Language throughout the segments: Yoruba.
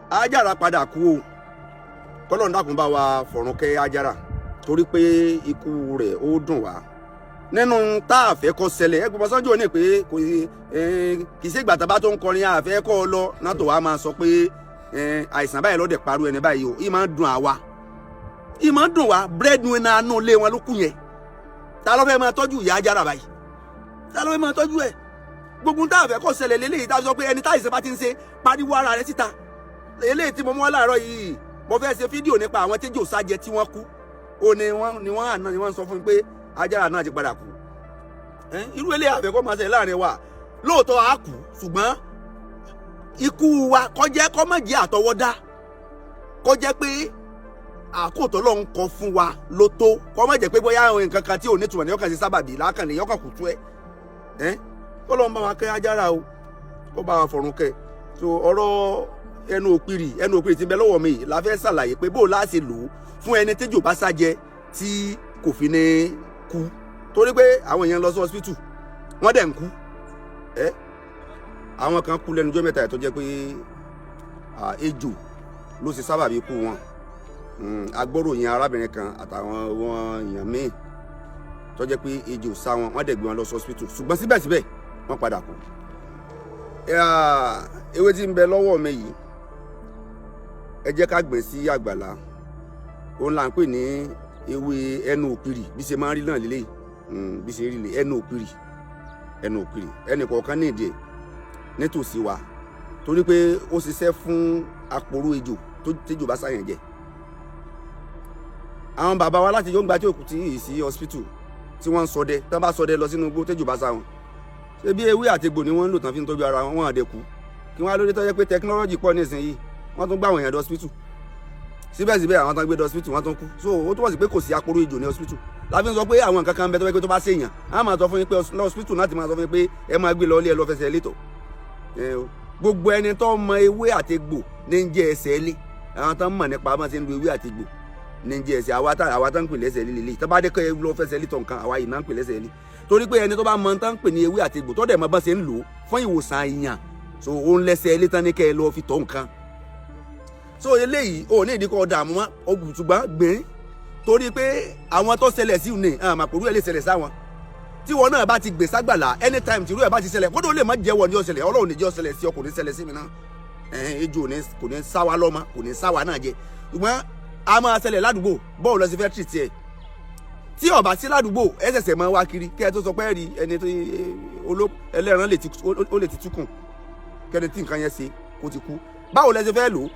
Ajára padà kú o. Kọ́lọ́run dákun bá wa fọ̀run kẹ́ Ajára, torí pé ikú rẹ̀ ó dùn wá nínú tá a fẹ́ kó ṣẹlẹ̀. Ẹ gbọ́dọ̀ sọ́njú òní pé kò kì í ṣe ìgbà tá a bá tó ń kọrin àfẹ́ kọ́ ọ lọ náà tó wàá máa sọ pé àìsàn báyìí lọ́dẹ̀ parú ẹni báyìí o. Ì máa ń dùn àwa, ì máa ń dùn wá. Breadwinner nù lé wọn ló kù yẹn. Ta ló fẹ́ máa tọ́jú ìyá Ajára báyìí? Ta ló fẹ́ máa tọ́jú ẹ̀? Gbogbo tá a fẹ́ kó ṣẹlẹ̀ lélẹ́yìí, tá a sọ pé ẹni táìsàn bá ti ń ṣe, pariwo ara rẹ̀ síta. Eléyìí tí mo mú wá láàárọ̀ yìí, mo fẹ́ ṣe fídíò nípa àwọn tẹ́jọ́ sájẹ tí wọ́n kú. Ó ní wọ́n ní wọ́n àná ni wọ́n sọ fún mi pé Ajára náà ti padà kú. Irú eléyìí àfẹ́ kó máa ṣẹlẹ̀ láàrin wa. Lóòótọ́ a kú, ṣùgbọ́n ikú wa kó jẹ́ kó má jẹ́ àtọwọ́dá, kó jẹ́ pé àkótọ́ ló ń kọ fún wa ló tó, kó má jẹ́ pé bóyá nǹkan kan tí ò ní túmọ̀ ní ọkàn sí sábàbí lákànlè yọkàn kù tú ẹ̀ ẹ́. Kó lọ́n bá wa kẹ́ Ajára o, kó bá wa fọ̀run kẹ́. So ọ̀rọ̀ ẹnu òpìrì, ẹnu òpìrì tí ń bẹ lọ́wọ́ mi yìí la fẹ́ ṣàlàyé pé bó o láṣẹ lò ó fún ẹni tẹ́jọ́ bá sájẹ tí kò fi ní kú, torí pé àwọn èèyàn lọ sí hospital, wọ́n dẹ̀ ń kú. Ẹ́ àwọn kan kú lẹ́nu ọjọ́ mẹ́ta ẹ̀ tó jẹ́ pé ejò ló ṣe sábàbí ikú wọn. Agbóròyìn arábìnrin kan àtàwọn wọn èèyàn míì tó jẹ́ pé ejò sá wọn, wọ́n dẹ̀ gbé wọn lọ sí hospital, ṣùgbọ́n síbẹ̀síbẹ̀ wọ́n padà kú. Ewé tí ń bẹ lọ́wọ́ mi yìí, ẹ jẹ́ ká gbìn sí àgbàlá. Òun là ń pè ní ewé ẹnu òpìrì. Bí ṣe máa ń rí náà lélẹ́yìí, bí ṣe rí lè ẹnu òpìrì. Ẹnu òpìrì, ẹnì kọ̀ọ̀kan ní ìdí ẹ̀ nítòsí wa, torí pé ó ṣiṣẹ́ fún aporó ejò tó tẹ́jò bá sáyẹn jẹ. Àwọn bàbá wa láti yóò gba tí òkú tí yìí sí hospital tí wọ́n ń ṣọdẹ, tán bá ṣọdẹ lọ sínú igbó, tẹ́jò bá sá wọn, ṣé bí ewé àti egbò ni wọ́n ń lò tán fi ń tọ́jú ara wọn, wọn àdẹ̀kù. Kí wọ́n á lórí tó yẹ pé technology pọ̀ nísìnyí, wọ́n tún gbá àwọn èèyàn dé hospital, síbẹ̀síbẹ̀ àwọn tán gbé dé hospital, wọ́n tún kú. So ó túmọ̀ sí pé kò sí aporó ejò ní hospital. Láfi ń sọ pé àwọn nǹkan kan bẹ tó yẹ pé tó bá ṣèyàn, á máa sọ fún yín pé hospital náà ti máa sọ fún yín pé ẹ máa gbé lọ ilé, ẹ lọ fẹsẹ̀ létò. Gbogbo ẹni tó mọ ewé àti egbò ní ń jẹ́ ẹsẹ̀ lé. Àwọn tó ń mọ̀ nípa bá ṣe ń lo ewé àti egbò ní ń jẹ́ ẹsẹ̀. Àwa tá ń pè lẹ́sẹ̀ líle tó bá dé kẹ́ ẹ lọ fẹsẹ̀ létò nǹkan, àwa yìí náà ń pè lẹ́sẹ̀ lé, torí pé ẹni tó bá mọ tán ń pè ní ewé àti egbò, tó dẹ̀ mọ bá ṣe ń lò fún ìwòsàn èèyàn, so ó ń lẹ́sẹ̀ lé tán ní kẹ́ ẹ lọ fi tọ́ nǹkan. So eléyìí ò ní ìdíkọ̀ dààmú mọ́, ṣùgbọ́n gbìn, torí pé àwọn tó ṣẹlẹ̀ sí ní àmàpòrú ẹ̀ lè ṣẹlẹ̀ sáwọn. Tí wọn náà bá ti gbè ságbàlá, anytime tìrú ẹ̀ bá ti ṣẹlẹ̀, kódò lè má jẹ́wọ́ ní ọ̀ṣẹlẹ̀. Ọlọ́run ní jẹ́ ọ̀ṣẹlẹ̀ sí ọ, kò ní ṣẹlẹ̀ sí mi náà. Ejò kò ní sáwa lọ́mọ, kò ní sáwa náà jẹ, ṣùgbọ́n a máa ṣẹlẹ̀ ládùúgbò. Bọ́ọ̀lù lọ sí fẹ́ treat ẹ̀ tí ó bá sí ládùúgbò, ẹ ṣẹ̀ṣẹ̀ máa wá kiri kí ẹ tó sọ pé rí ẹni tó ẹlẹ́ran ó lè ti túkùn kẹ́ni tí nǹkan yẹn ṣe kó ti kú. Báwo lẹ ṣe fẹ́ lò ó?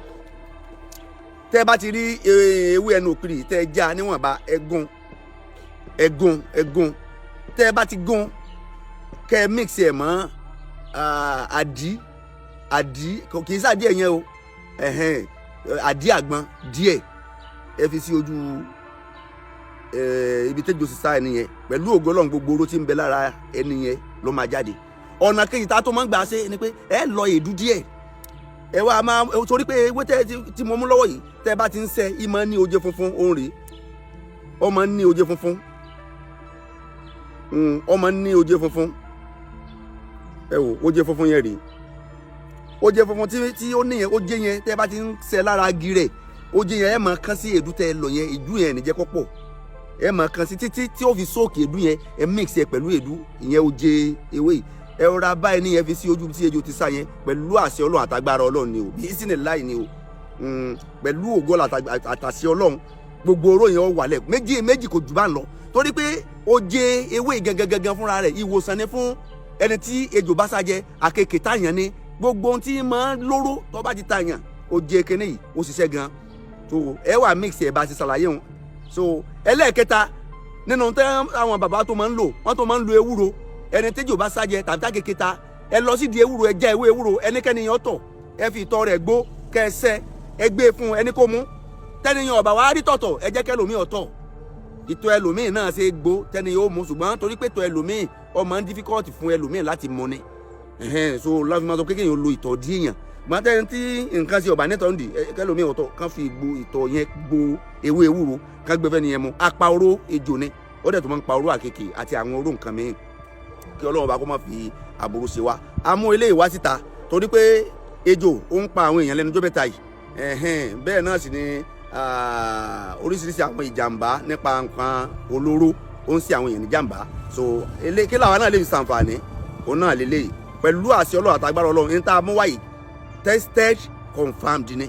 Tẹ́ bá ti rí ewé ẹnu òpìrì, tẹ́ já níwọ̀nba, ẹgún ẹgún ẹgún. Tẹ́ bá ti gún, kẹ́ mix ẹ̀ mọ́ àdí, àdí kì í sàdí ẹ̀ yẹn o, àdí àgbọn díẹ̀, ẹ fi sí ojú ibi tẹ́jọ́ sì sá ẹni yẹn. Pẹ̀lú ògo Ọlọ́run, gbogbo oró tí ń bẹ lára ẹni yẹn ló máa jáde. Ọ̀nà kejì tá a tó máa ń gbà ṣe ni pé ẹ lọ èédú díẹ̀, ẹ wá máa, torí pé ewé tẹ́ tí mo mú lọ́wọ́ yìí, tẹ́ bá ti ń sẹ́, ìmọ̀ ní oje funfun. Òun rèé, ọmọ ní oje funfun, ọmọ ní oje funfun. Ẹ wò, oje funfun yẹn rèé. Oje funfun tí ó níyẹn, oje yẹn, tẹ́ bá ti ń sẹ́ lára agi rẹ̀, oje yẹn, ẹ máa kán sí èédú tẹ́ ẹ lọ yẹn. Èédú yẹn ní jẹ́ kó pọ̀, ẹ máa kán sí títí tí ó fi soak èédú yẹn. Ẹ mix ẹ pẹ̀lú èédú ìyẹn, oje ewé yìí, ẹ rọra báyìí ní yẹn fi sí ojú tí ejò ti sá yẹn. Pẹ̀lú àṣẹ Ọlọ́run àtagbára Ọlọ́run ni o, bí sínú láì ni o, pẹ̀lú ògo àtàṣẹ Ọlọ́run, gbogbo oró yẹn ó wálẹ̀. Méjì méjì kò jù bá ń lọ, torí pé oje ewé gangan gangan fúnra rẹ̀, ìwòsàn ni fún ẹni tí ejò bá sá jẹ. Àkekèé táyàn ni, gbogbo ohun tí máa ń lóró tó bá ti tàyàn, oje kíní yìí ó ṣiṣẹ́ gan. So ẹ wà mix ẹ bá ṣe ṣàlàyé wọn. So ẹlẹ́ẹ̀kẹta nínú tẹ́ àwọn bàbá tó máa ń lò, wọ́n tó máa ń lo ewúro. Ẹni tẹ́jò bá sájẹ tàbí tákèké ta, ẹ lọ sí di ewúro, ẹ já ewé ewúro, ẹnikẹ́ni yẹn tọ̀, ẹ fi ìtọ̀ rẹ̀ gbó, kẹ́ ẹ sẹ́, ẹ gbé e fún ẹni kó mú. Tẹ́niyàn ọ̀bà wa rí tọ̀tọ̀, ẹ jẹ́ kẹlòmíì ọ̀tọ̀. Ìtọ̀ ẹlòmíì náà ṣe gbó tẹ́ni yóò mú, ṣùgbọ́n torí pé ìtọ̀ ẹlòmíì ọmọ ń difficult fún ẹlòmíì láti mú ni. So láfi máa sọ pé kéèyàn lo ìtọ̀ dí èèyàn gbọ́n tẹ́ni tí nǹkan ṣe ọ̀bà nítọ̀ ń dì, kẹlòmíì ọ̀tọ̀, kán fi gbo ìtọ̀ yẹn gbo ewé ewúro, kán gbé fẹ́ nìyẹn mu. Apá oró ejò ni, ó dẹ̀ tó máa ń pa oró àkekèé àti àwọn oró nǹkan mìíràn. Kí Ọlọ́run bá kó má fi àbúrò ṣe wá. A mú eléyìí wá síta torí pé ejò ó ń pa àwọn èèyàn lẹ́nu ọjọ́ mẹ́ta yìí. Ẹ̀hẹ́n, bẹ́ẹ̀ náà sì ni oríṣiríṣi àwọn ìjàmbá nípa nǹkan olóró, ó ń ṣe àwọn èèyàn ní jàmbá. So kí làwọn náà lè fi ṣàǹfààní òun náà lélẹ́yìí. Pẹ̀lú àṣẹ Ọlọ́run àtàgbára Ọlọ́run ní tá a mú wáyé, tested, confirmed ni.